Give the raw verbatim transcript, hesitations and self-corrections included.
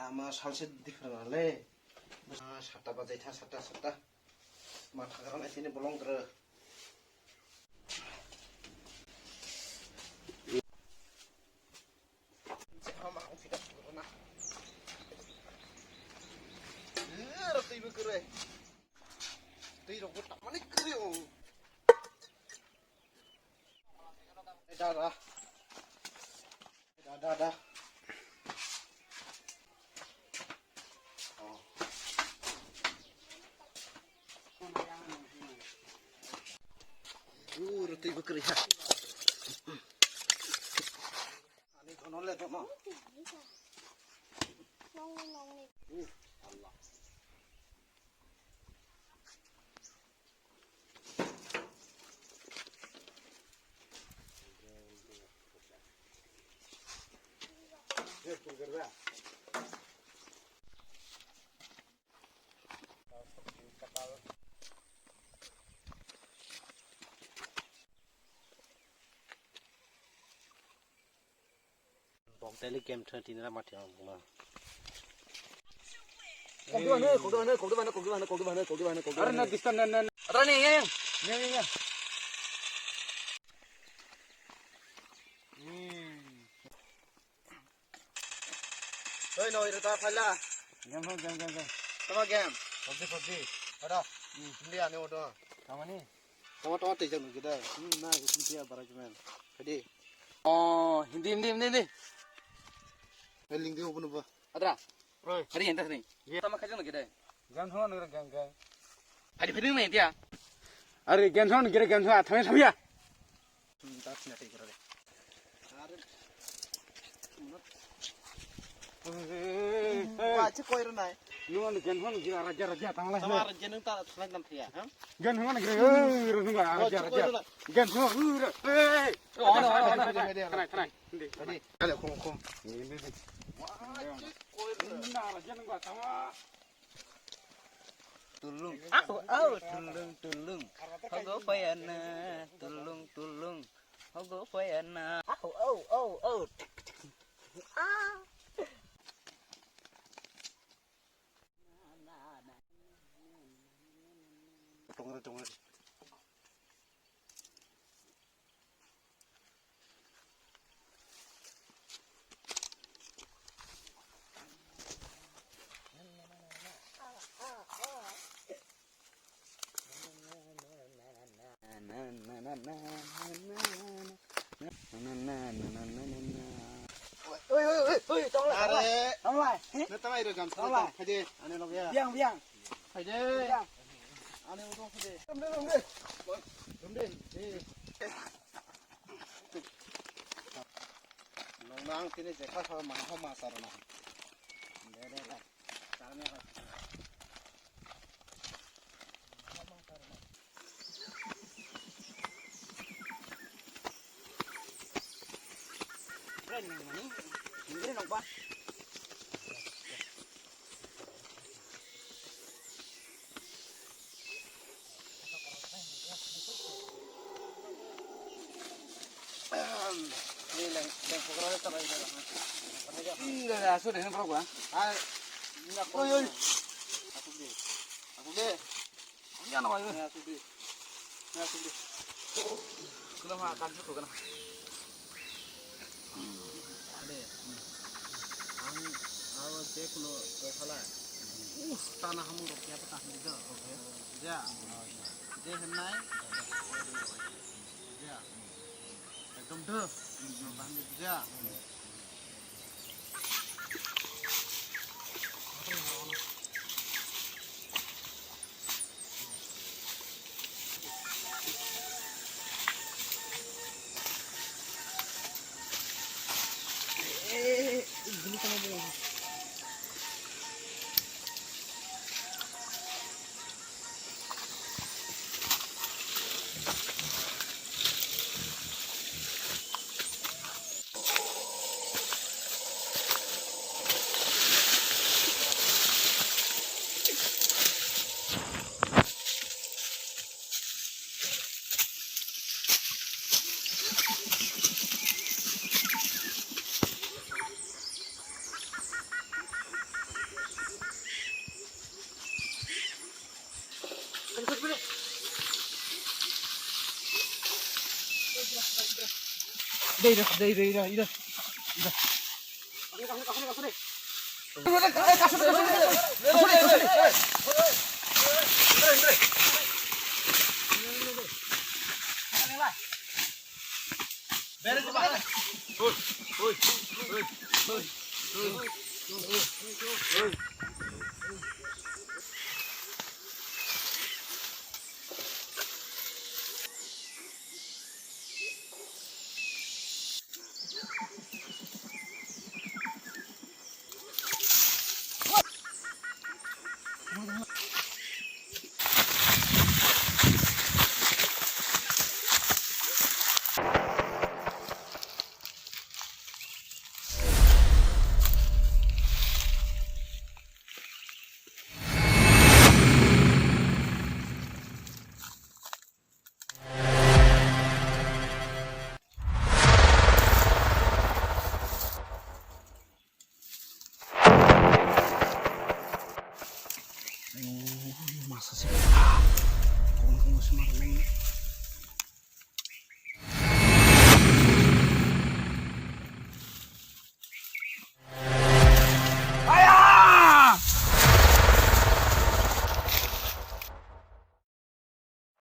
Ama salse different le. Ah, sata bajai tha, sata, sata. Ma thagra nai sini bolong dra. Ama ang fida na. Eh, twi bo kwrwi. Twi rok bo tamani kwrwi o. Da, da. Da, da, da. Oh. Ur, twi bo kwrwi ha. Ani kono le tomo. Nongni, nongni. Uh, Allah. Bok daily game thwna tini ra mati ang buma. Kokdwbano, kokdwbano, kokdwbano, kokdwbano, kokdwbano, kokdwbano, kokdwbano. Are na disturb na, na, na. Rani, ya, ya. Ya, ya, ya. Hmm. Oi, no, ira ta phaila. Game ho, game, game, game. Tama game. Pubji, pubji. Ada. Hmm. Hindi ani odo. Tamani? Tama, tama, tejak nungkhe da. Hmm, na, isin tiya barak man. Hadi. Oh, hindi, hindi, hindi, hindi. Eh, lingdi obo nubo. Adra. Oi. Hari yang tas ni. Ye. Tama kajang nungkhe da. Game ho, nungkhe game, game. Hari, hari na tiya. Are game ho, nungkhe game ho, athame thamya. Hmm, tak sini, tak sini. Wah, cik koi runai. Nung anu gen hon gira raja raja tang lai. Tama raja nung ta thalai nam thia, ha? Gen hon gira, eh, nung raja raja. Gen hon, eh, eh. Oh, no, no, no, no. Thanai, thanai. Indi. Adi, ada khum khum. Indi, indi. Wah, cik koi runai. Nung raja nung tama. Tulung. Au, au, tulung, tulung. Hogo payana, tulung, tulung. Hogo payana. Au, au, au, au. Ah. Tunggu, tunggu. Oi, oi, oi, oi, tong lai, tong lai. Are. Tong lai. Neta mai ro gam. Tong lai. Phaide, ani loge. Biang, biang. Phaide. Biang. Ani udo phaide. Dum de, dum de. Dum de. Eh. Nong nang tini jekha sa ma ho ma sar na. De, de, de. Ih, asuk deh, ini berapa? Oi, oi. Asuk deh. Asuk deh. Ini asuk deh. Ini asuk deh. Kena mah, kan cukup kena. Ade, hmm. Ang, awa je kuno kosala. Uh, tanah hamung rok ya, petah ni do. Ja. Je henai. Ja. Ekdom do. Petah ni ja.